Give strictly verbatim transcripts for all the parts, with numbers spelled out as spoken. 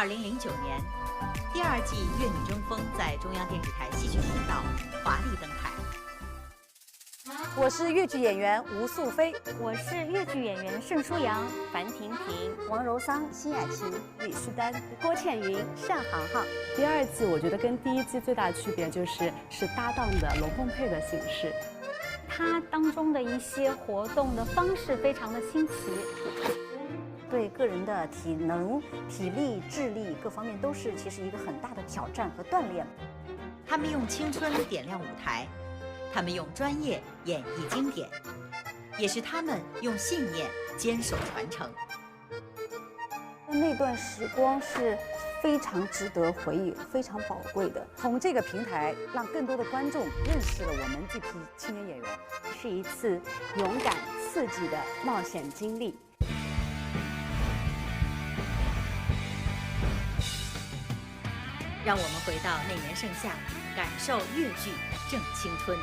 二零零九年，第二季《越女争锋》在中央电视台戏曲频道华丽登台。我是越剧演员吴素飞，我是越剧演员盛舒阳、樊婷婷、王柔桑、辛雅琴、李诗丹、郭倩云、单航航。第二季我觉得跟第一季最大的区别就是是搭档的龙凤配的形式。它当中的一些活动的方式非常的新奇。对个人的体能、体力、智力各方面都是其实一个很大的挑战和锻炼。他们用青春点亮舞台，他们用专业演绎经典，也是他们用信念坚守传承。那段时光是非常值得回忆、非常宝贵的。从这个平台，让更多的观众认识了我们这批青年演员，是一次勇敢刺激的冒险经历。让我们回到那年盛夏，感受越剧正青春。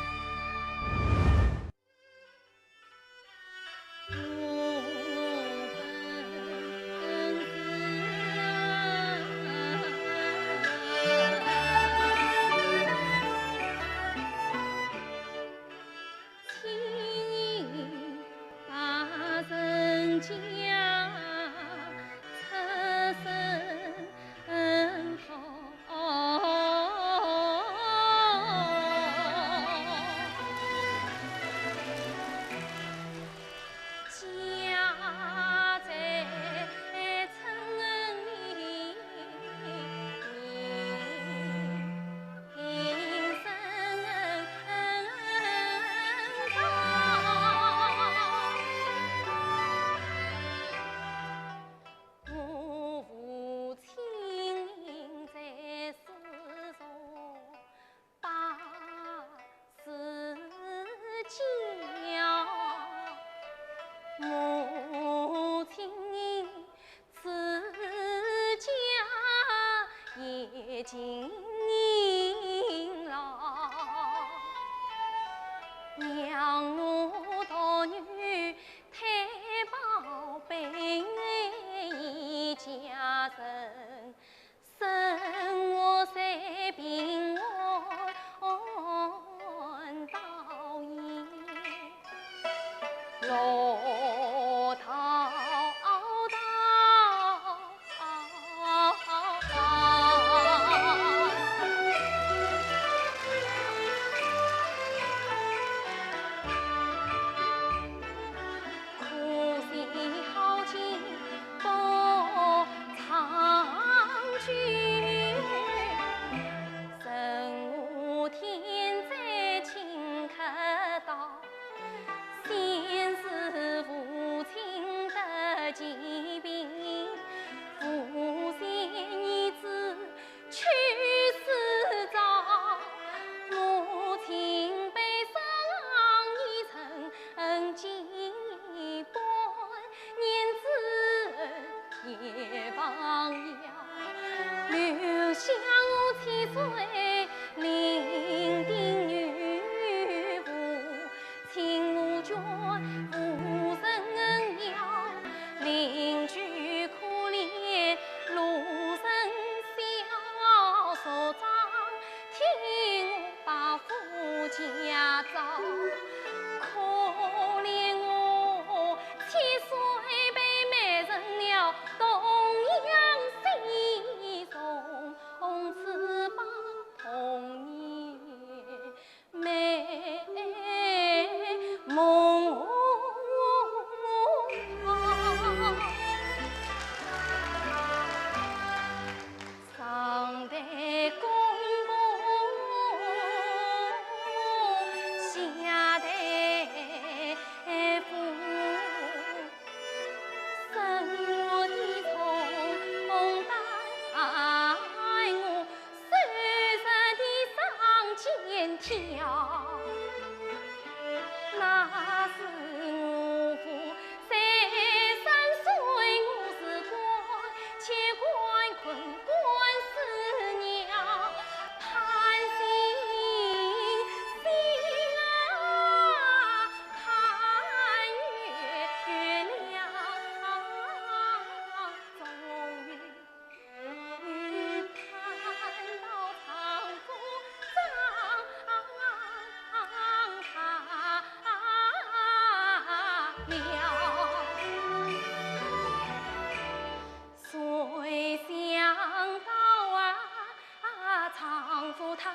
丈夫他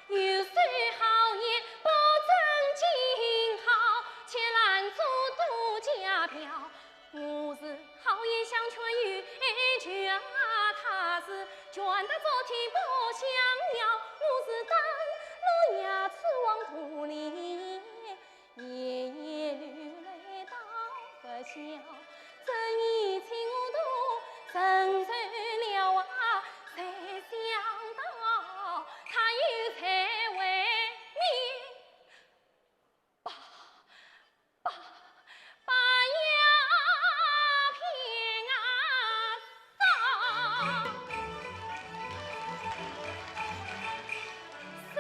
有手好眼不曾尽好，却拦住杜家瓢。我是好言相劝有恩情啊，他是拳打脚踢不相饶。我是打落牙齿往肚里咽，夜夜流泪到不消。这一切我都承受了啊，谁想到他有才为民。 把，把，把鸦片啊烧，谁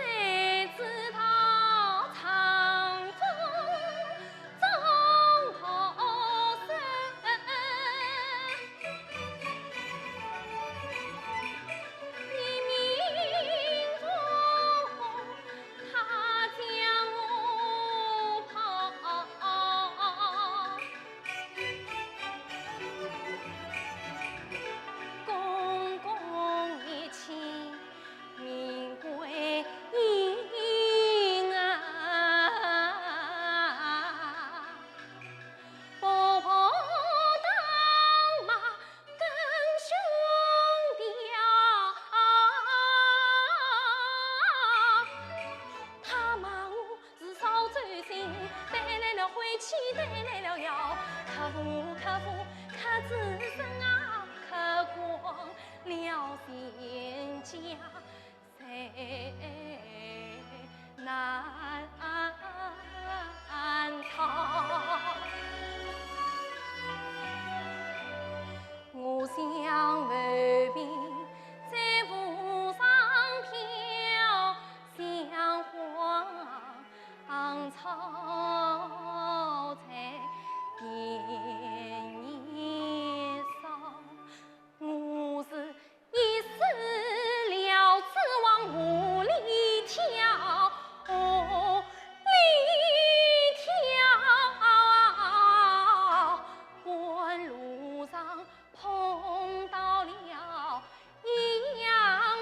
知道长风中途逝。 你命中他将我抛。公公一起命归阴啊。 婆婆打骂更凶调，她骂我是烧酒心，带来了晦气，带来了妖。可恶可恶可止身啊，可光了全家。 谁难逃？我想浮萍在湖上飘，像荒草在田野烧。我是 一死了，只往河里跳，河里跳。半路上碰到了一样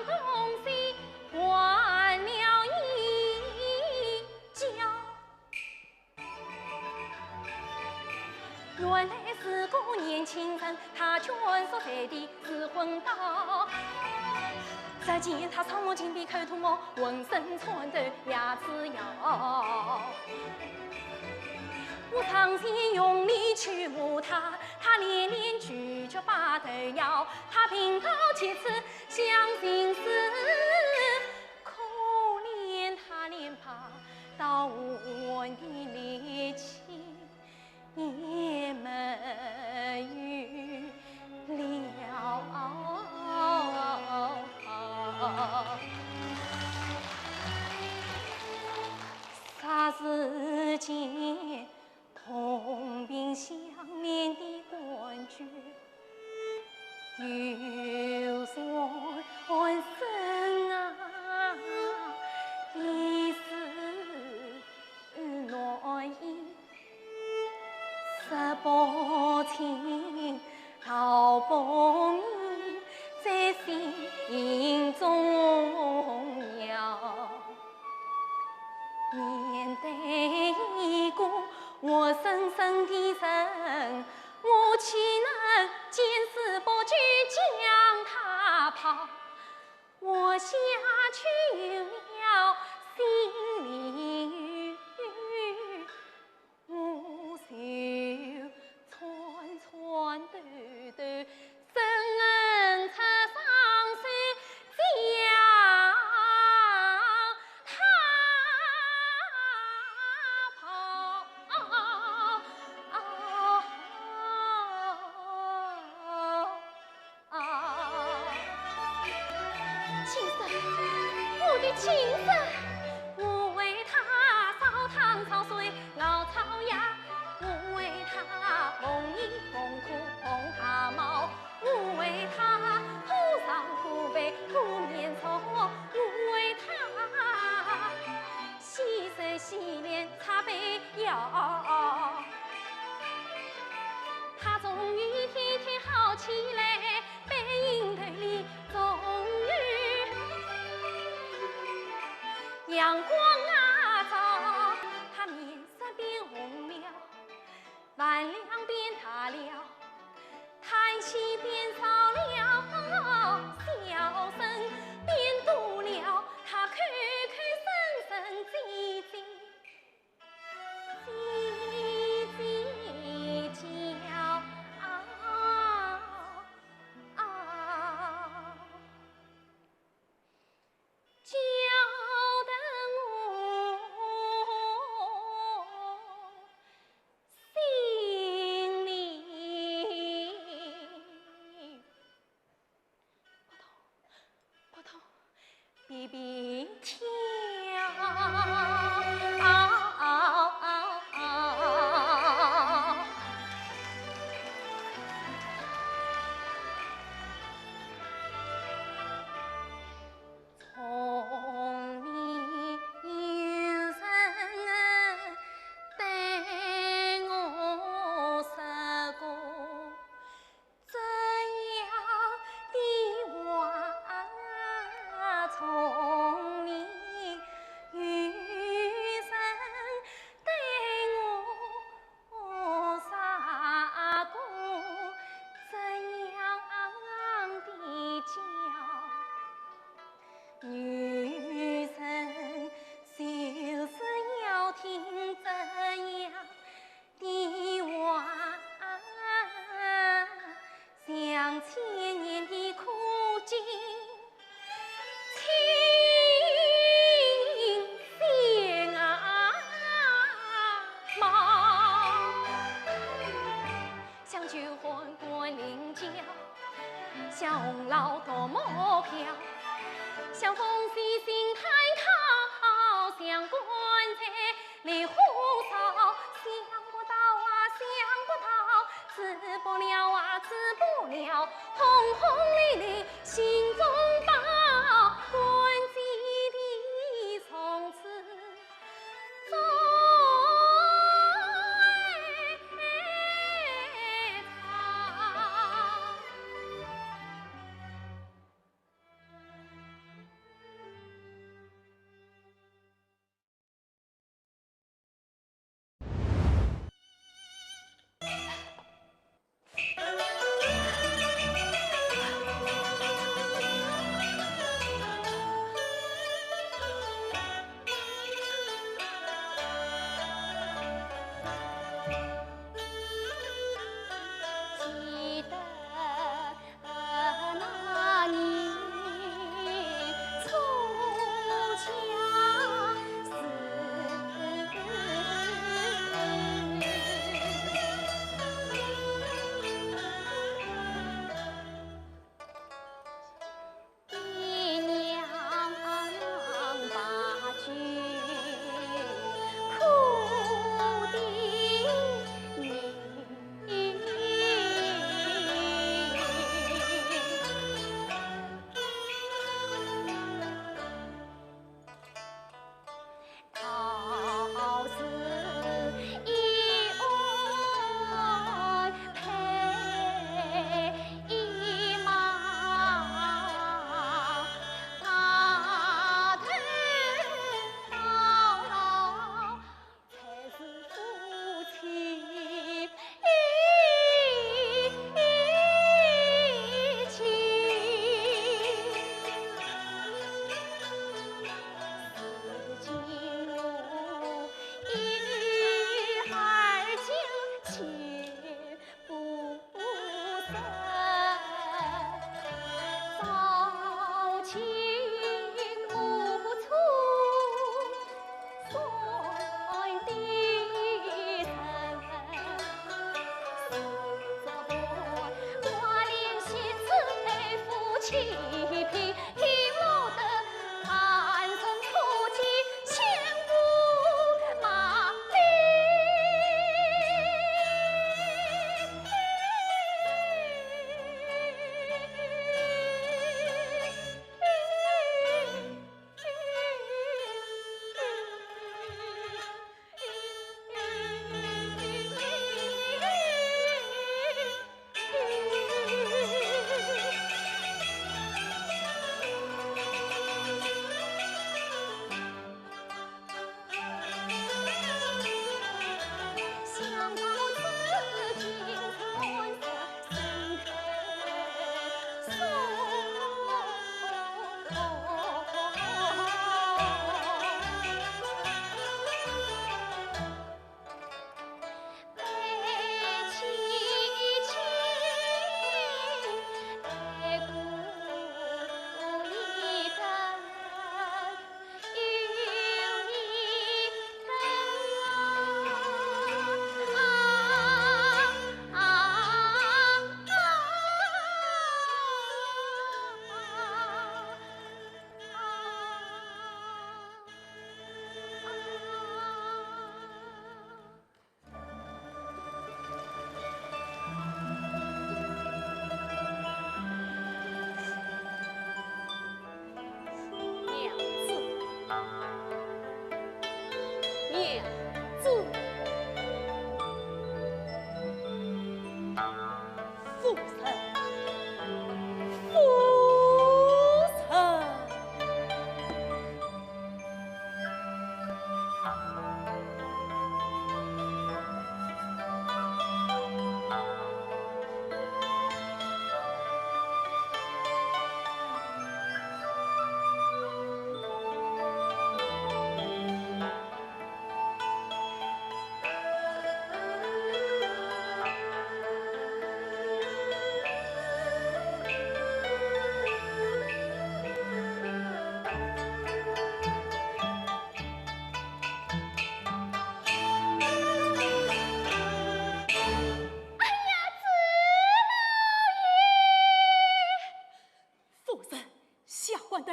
东西，绊了一跤。 原来是个年轻人，他蜷缩在地是昏倒。只见他双目紧闭，口吐沫，浑身颤抖牙齿摇。我上前用力去摸他，他连连拒绝把头摇。他病倒几次想寻死，可怜他连爬 倒下的力气也没有了。霎时间，同病相怜的感觉 又传身啊，一丝暖意，说不清道不明，在心中摇。面对一个活生生的人， 我岂能见死不救将他抛？活下去有了心里忧，我就穿穿抖抖，伸出双手将他抛。 啊，亲生，我的亲生。我为他烧汤烧水熬熬夜，我为他逢迎逢苦逢寒冒，我为他铺床铺被铺棉床，我为他 洗手洗脸擦被腰。他终于天天好起来，背影头里终于阳光啊照，他面色变红了，饭量变大了，叹息变少了，笑声变多了，他口口声声姐姐，姐姐叫。 叫得我心里扑通扑通比比跳。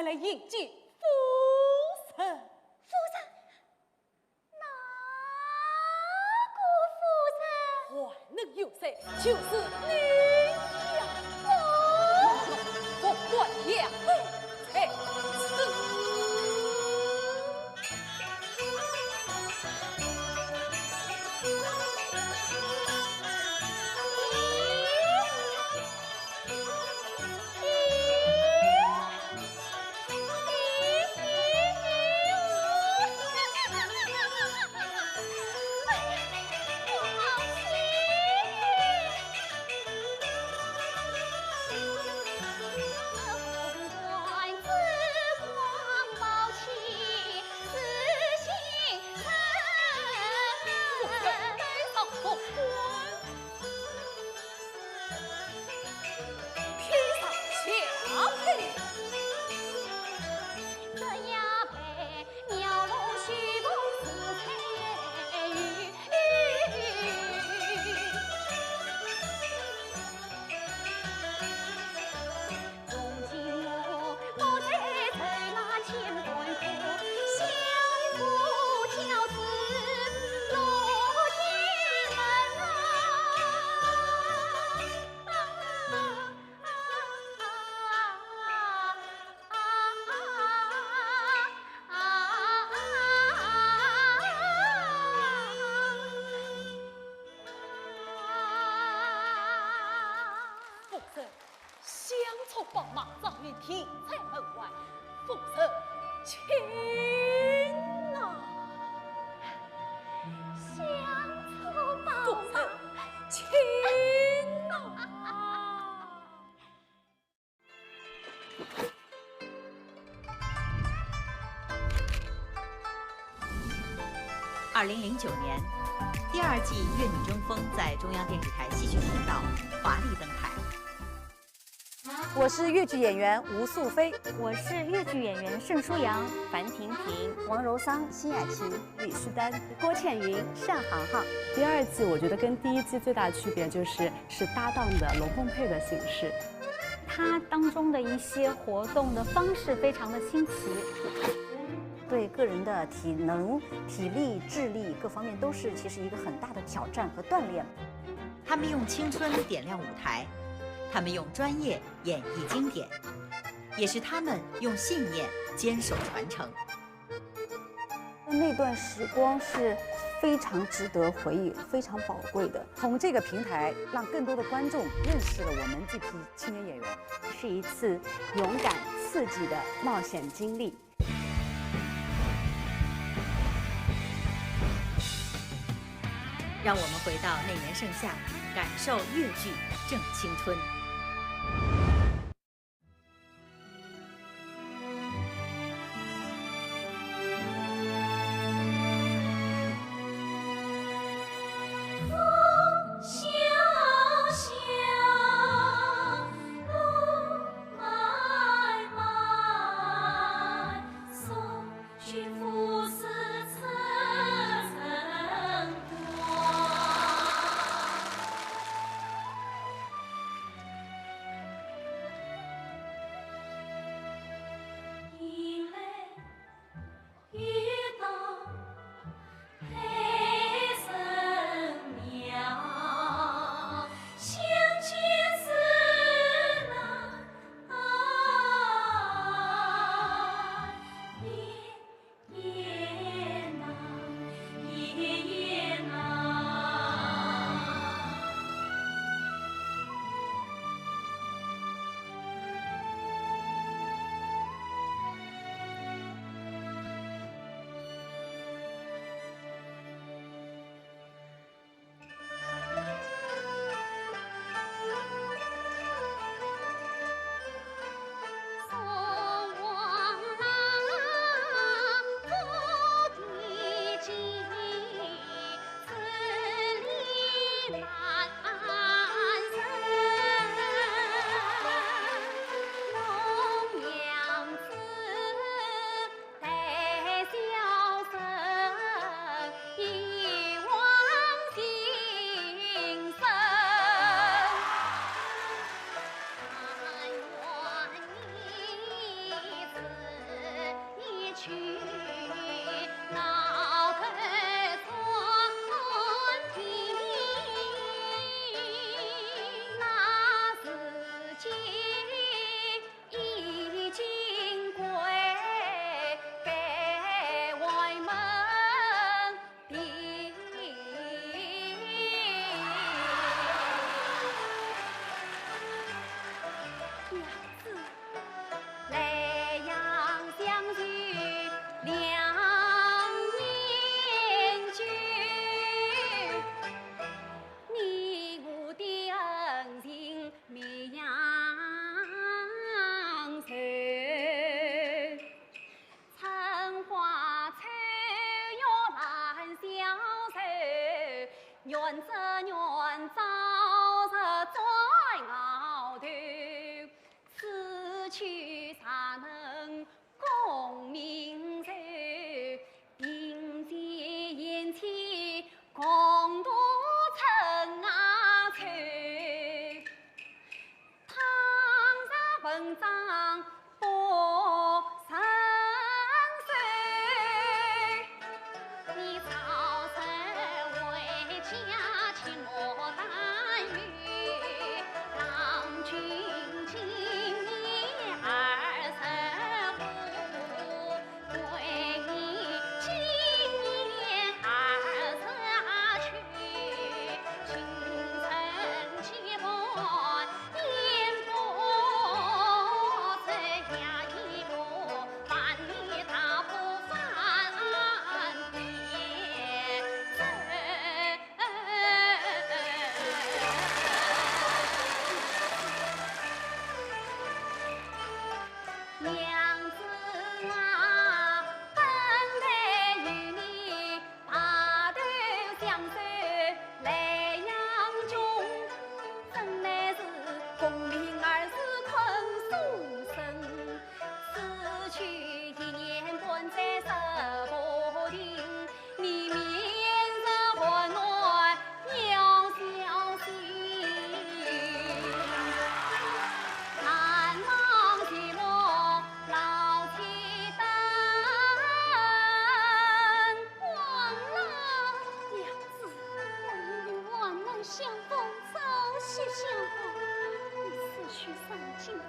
来迎接夫人。夫人？哪个夫人？还能有谁？就是你呀！我？我管呀！哎，哎，是。 夫人，香草宝马早已停在门外，夫人请啊！香草宝马，夫人请啊！ 二零零九年，第二季《越女争锋》在中央电视台戏曲频道华丽登台。我是越剧演员吴素飞，我是越剧演员盛舒阳、樊婷婷、王柔桑、辛雅琴、李诗丹、郭倩云、单航航。第二季我觉得跟第一季最大的区别就是是搭档的龙凤配的形式。它当中的一些活动的方式非常的新奇。对个人的体能、体力、智力各方面都是其实一个很大的挑战和锻炼。他们用青春点亮舞台，他们用专业演绎经典，也是他们用信念坚守传承。那段时光是非常值得回忆、非常宝贵的。从这个平台，让更多的观众认识了我们这批青年演员。是一次勇敢刺激的冒险经历。让我们回到那年盛夏，感受越剧正青春。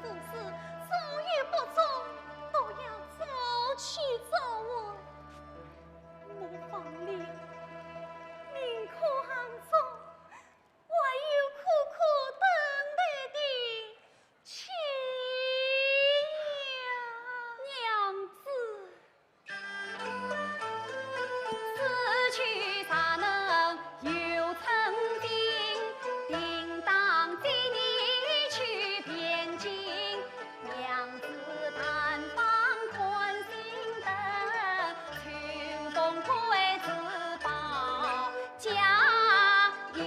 做事所有不忠，都要早去早还。磨坊里，宁可暗中，还有苦苦等待的亲娘子。 此去尚能有春景，定当纪念去边境。娘子但放宽心等，秋风归自报佳音。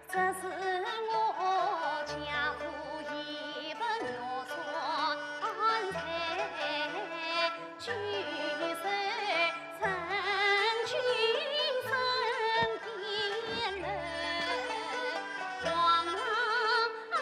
这是我家父一份月船财，举手成君身边人，望郎啊。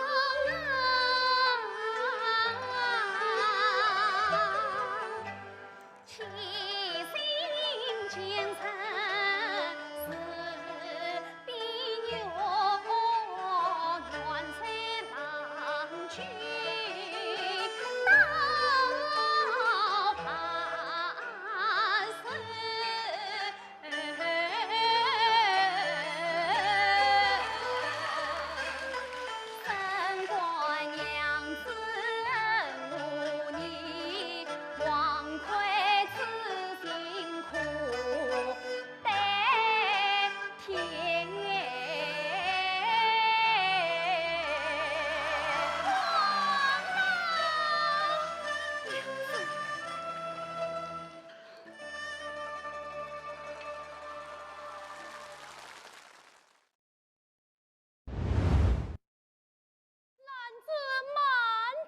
兰子慢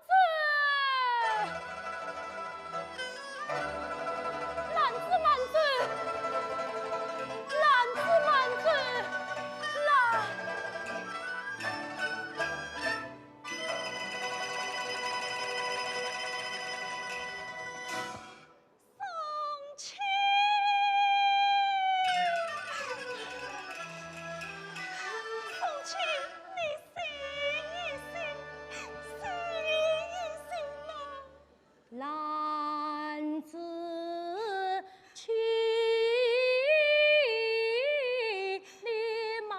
走，兰子慢走，兰子慢走，兰。 宋卿，宋卿，你醒一醒，醒一醒啊！兰子卿，你慢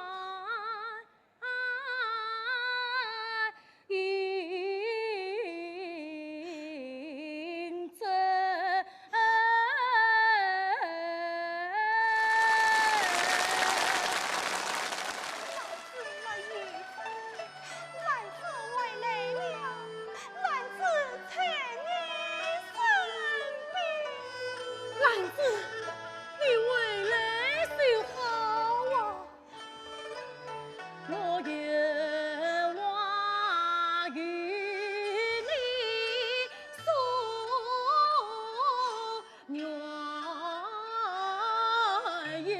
兰子回来了，兰子在你身边。兰子，你回来就好啊。 我有话与你诉，原由。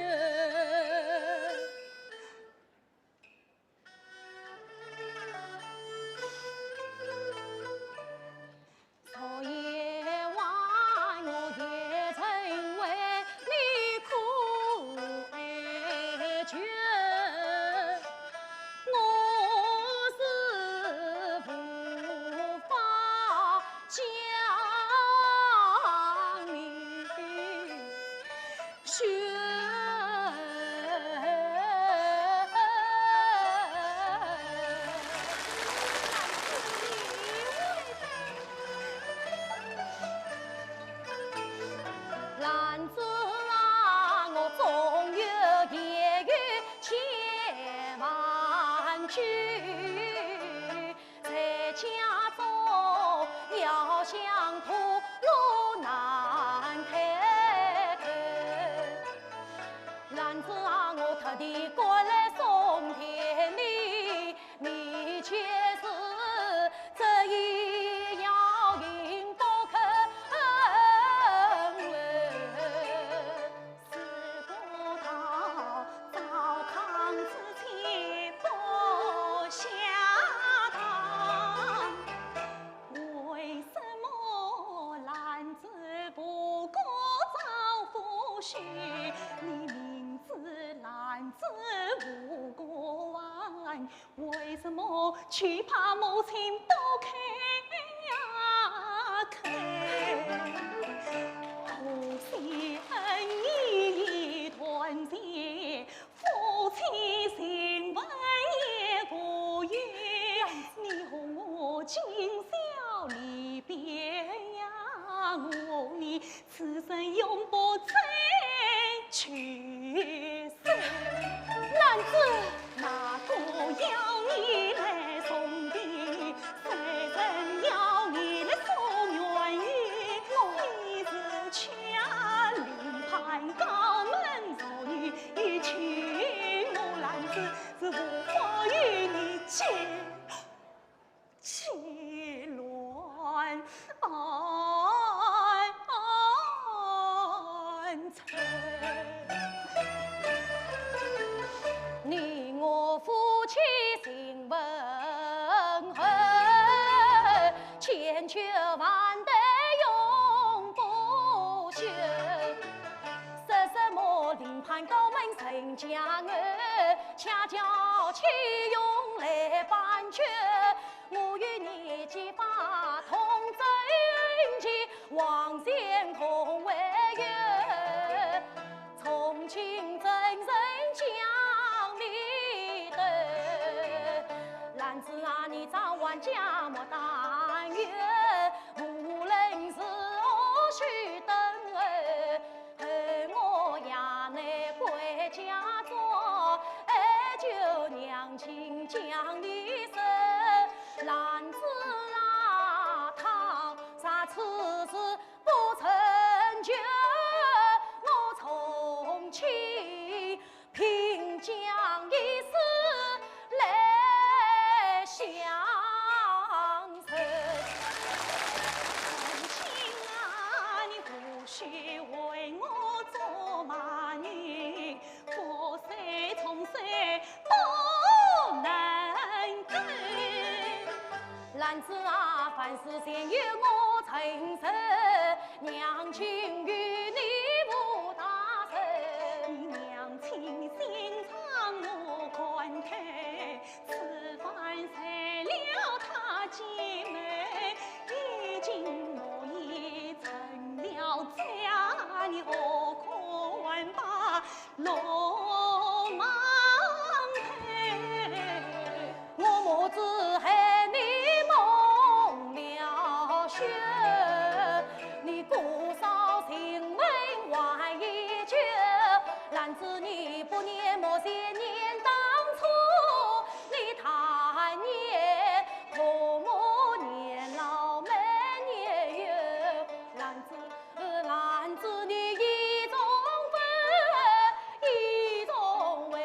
昨夜晚我也曾为你苦哀求，我是无法将你 兰子啊，我终有言语千万句。 在家中要想退路难开口。兰子啊，我特地赶来送别你，你却是执意要行不可。只怕母亲不开口。可惜恩义已断绝，夫妻情分也无有。你和我今宵离别呀，我你 此生永不再聚首。兰子，那个要你来送别，谁人要你来送远游？你是恰临盘高门俗女，与其我兰子是无法与你结 结乱恩仇。你我夫妻情分厚，千秋万代永不朽。说什么临盘高门人家恩，恰巧岂容来扳绝。 我与你结发同舟去，黄泉同为游。从今真正将你等，兰子啊，你早晚家莫担忧，无论如何须等候。 候我衙内归家中，哀求娘亲将你收。兰子啊，倘若此事不成就，我从今 拼将一死来相认。母亲啊，你不须为我做梦，你不说从此不能够。 兰子啊，凡事全由我承受，娘亲与你无大仇。娘亲心肠我看透，此番拆了她姐妹，已经我已成了家，你何苦还把 罗网开。我母子害你蒙了羞，你姑嫂情分还依旧。兰子你不念，莫说念当初，你但念可我年老没年幼。兰子 兰子你意中不，意中回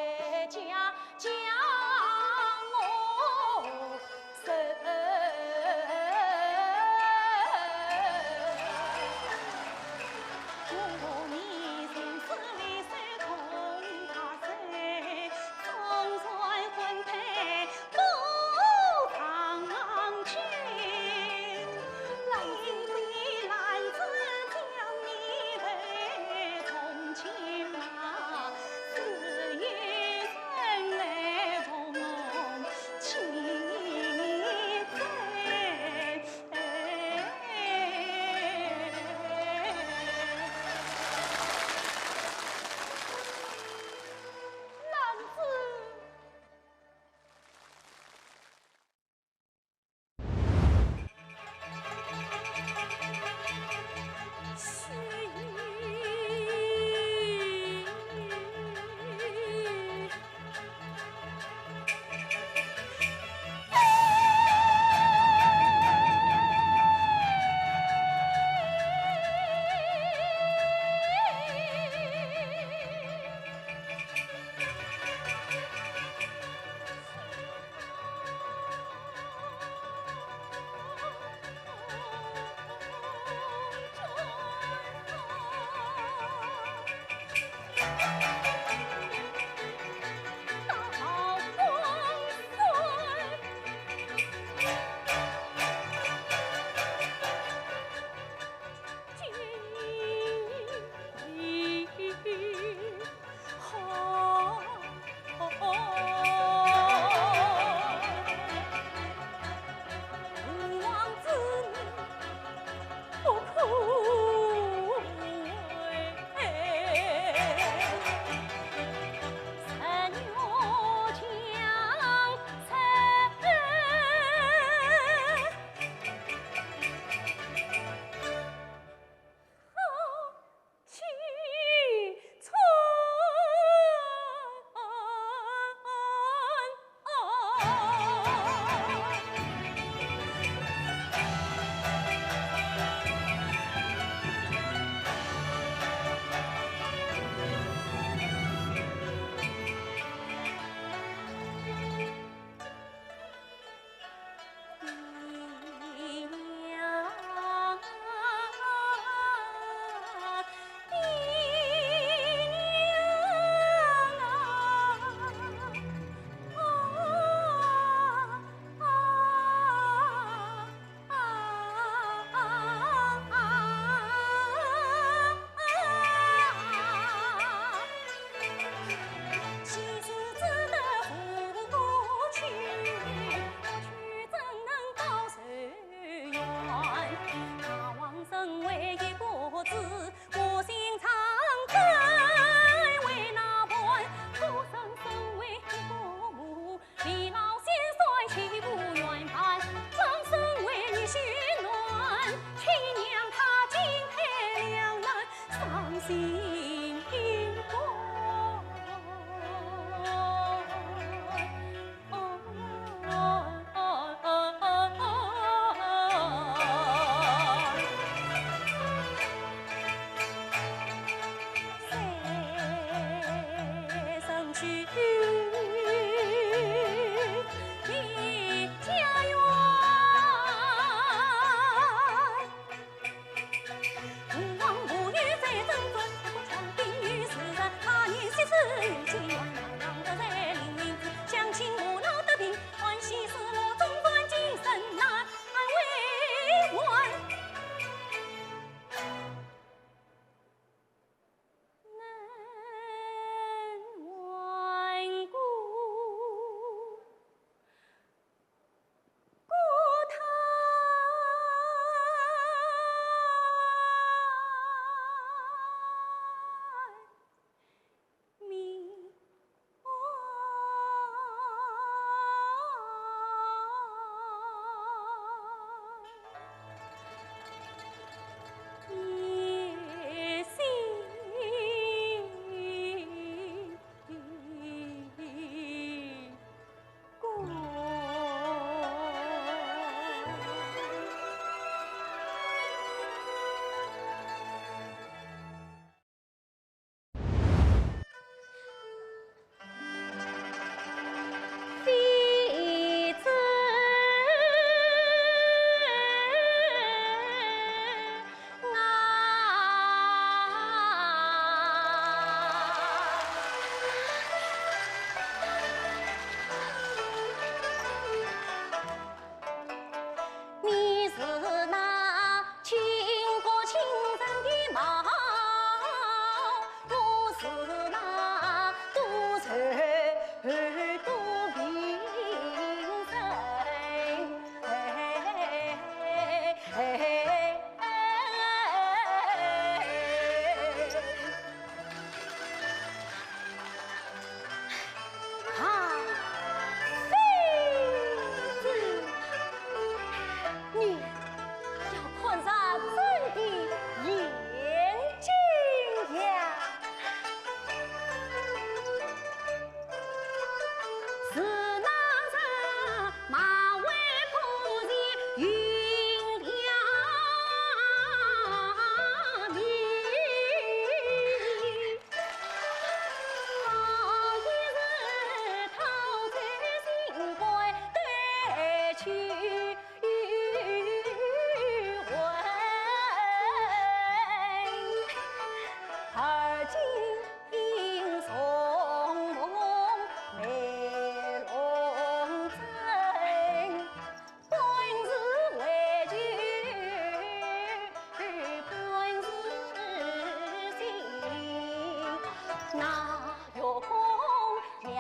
家将我收。我你心思里是空大水。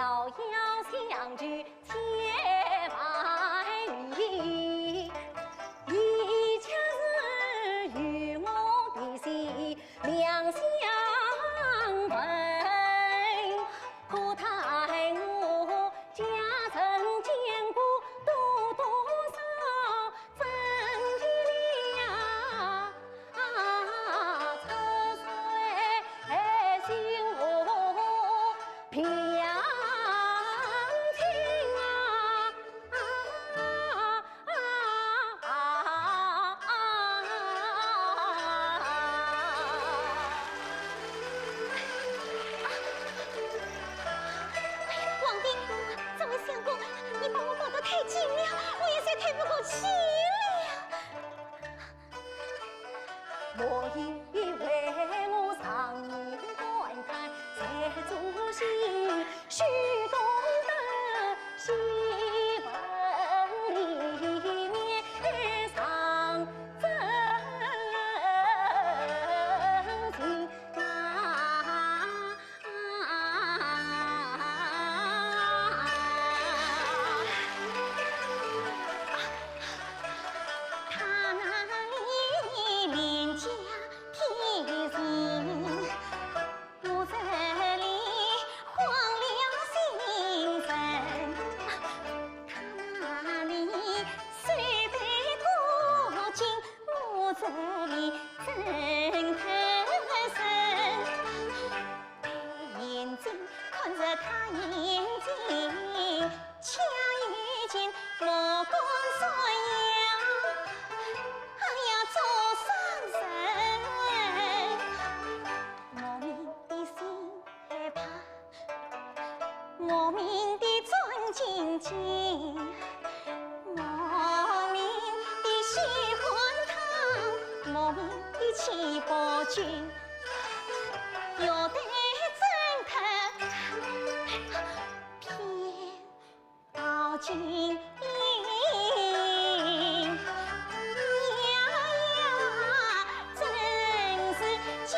遥相去千万里，你却是与我的心两相违。可叹我家人间苦多多少，怎及了啊，出水心和平静啊。皇帝，这位相公，你把我抱得太紧了，我有些抬不过气了。 莫以为我常年观看，才做戏，须懂得戏文里面常真情啊。 他那里连家添人，我这里荒了心神。他那里虽被过境，我这里真得人。 眼睛看着他眼睛，恰遇见目光闪耀，哎呀，做啥人？莫名的心害怕，莫名的钻进去，莫名的喜欢他，莫名的气不均。 要得真的偏到今夜，呀呀，真是气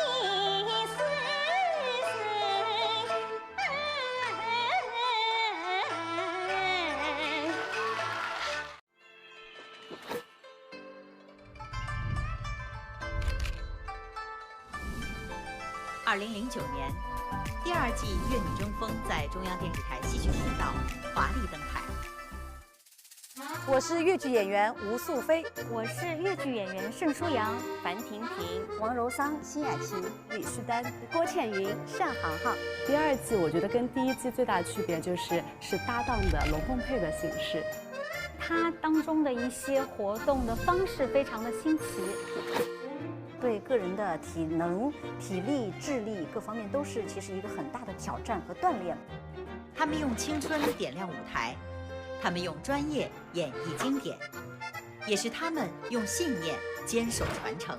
死人。 二零零九年，第二季《越女争锋》在中央电视台戏曲频道华丽登台。我是越剧演员吴素飞，我是越剧演员盛舒阳、樊婷婷、王柔桑、辛雅琪、李诗丹、郭倩云、单航浩。第二季我觉得跟第一季最大的区别就是是搭档的龙凤配的形式。它当中的一些活动的方式非常的新奇。对个人的体能、体力、智力各方面都是其实一个很大的挑战和锻炼。他们用青春点亮舞台，他们用专业演绎经典，也是他们用信念坚守传承。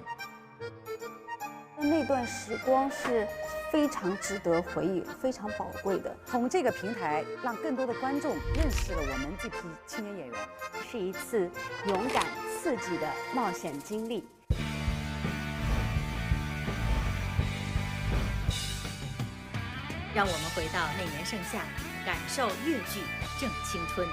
那段时光是非常值得回忆、非常宝贵的。从这个平台，让更多的观众认识了我们这批青年演员，是一次勇敢刺激的冒险经历。让我们回到那年盛夏，感受越剧正青春。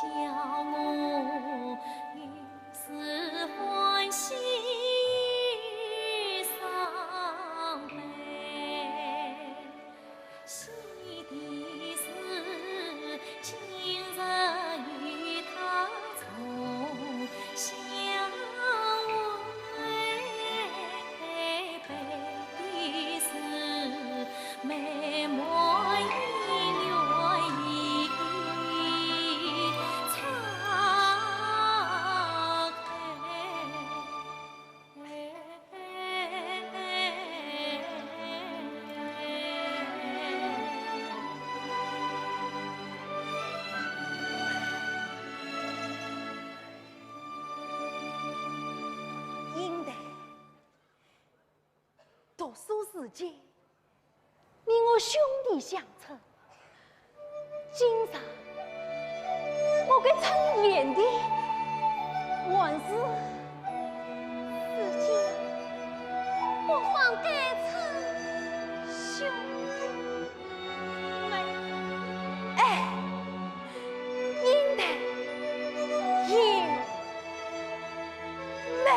叫我自己，你我兄弟相称，今日我该称你贤弟，还是自己不妨改称兄妹？哎，应该贤妹。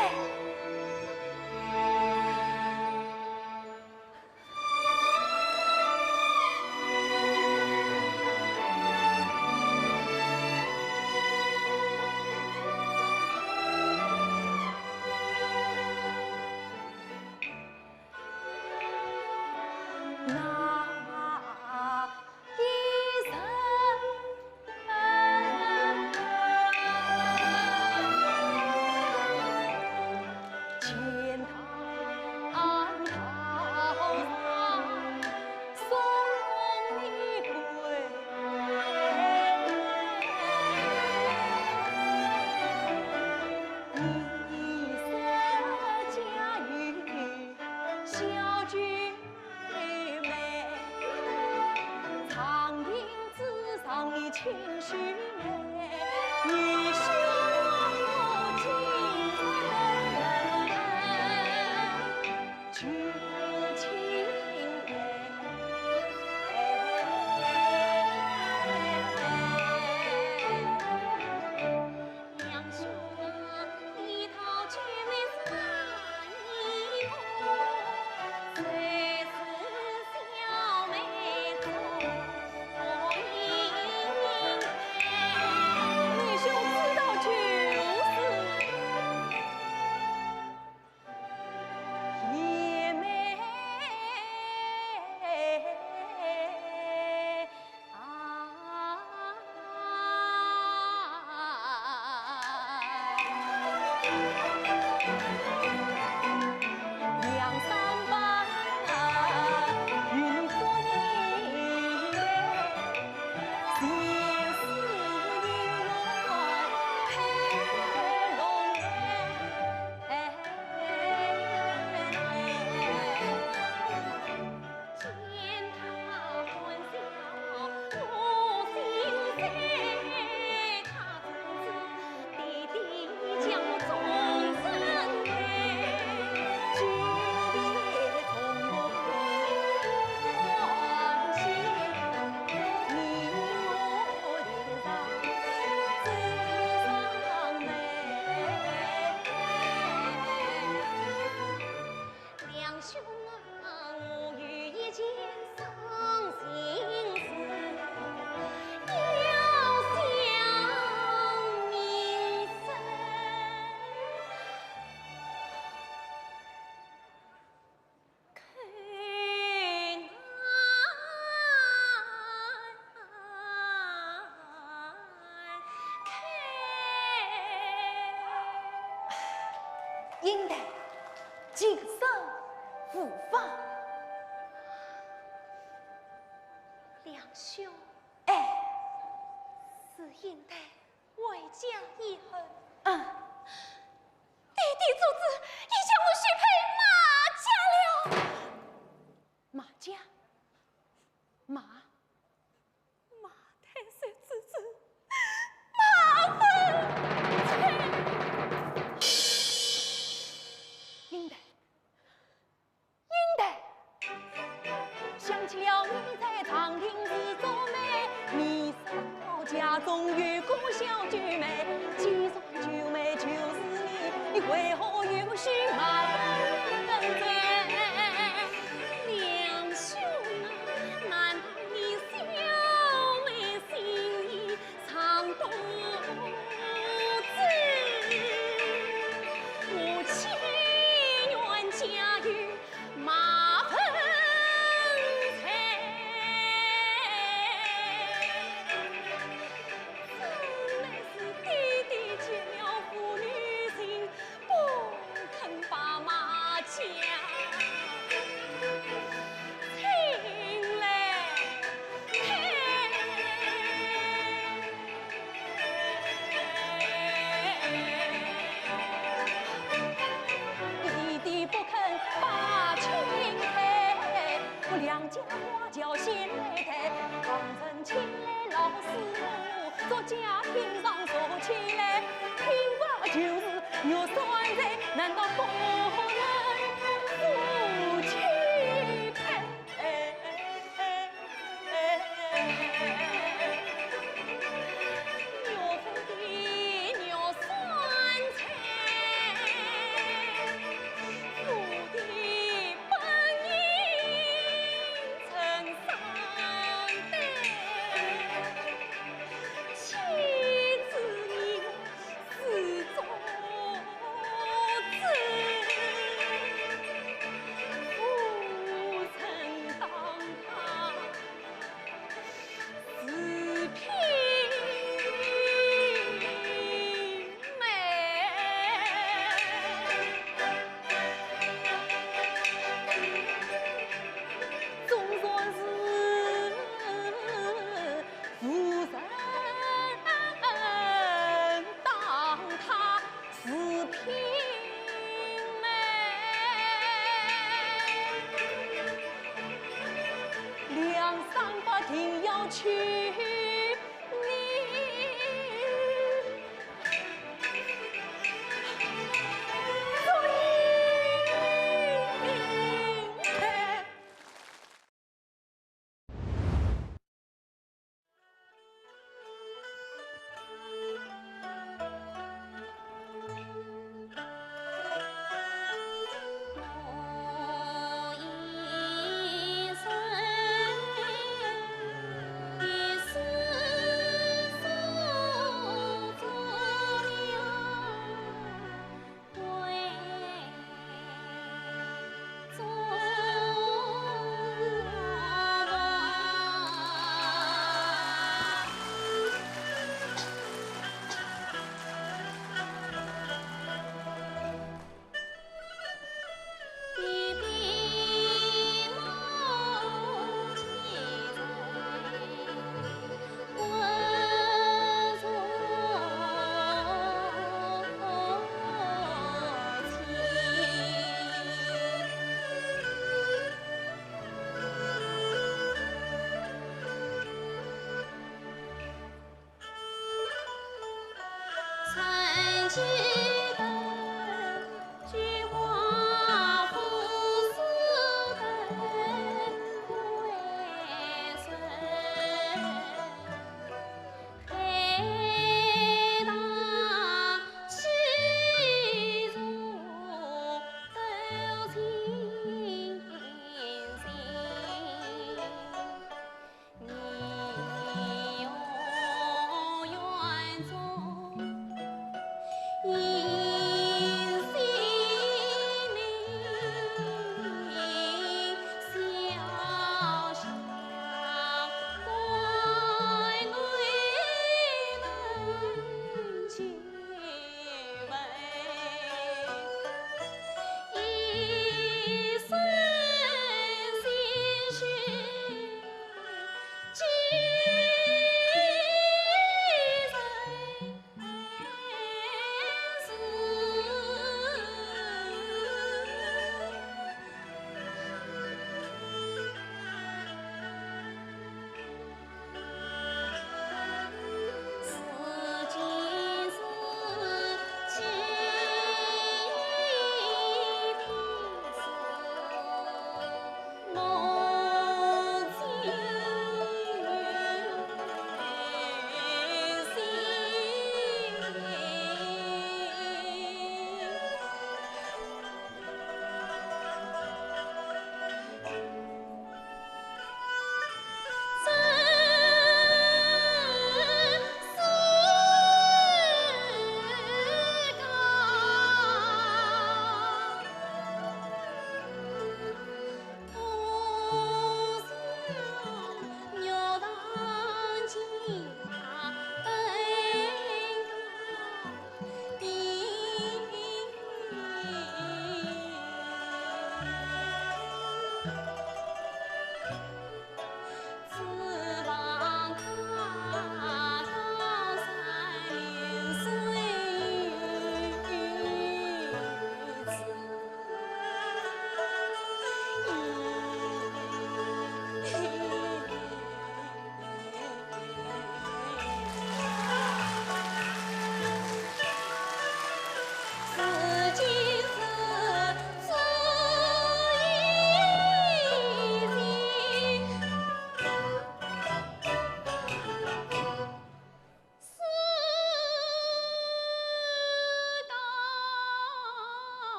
应该今生无法。梁兄，哎，是应该回家以后，嗯，爹爹做主已将我许配马家了。马家？马？ 马太师之子马文才。应该，应该。想叫你在长亭寺做媒，你是到家中有个小九妹，既然九妹就是你，你为何又许马文才？梁兄啊，难道 你小妹心意尚不知，我情愿嫁与马文才。真乃是爹爹绝了父女情， 不肯把马家家庭上说起来，听话就是玉山财，难道不能夫妻配？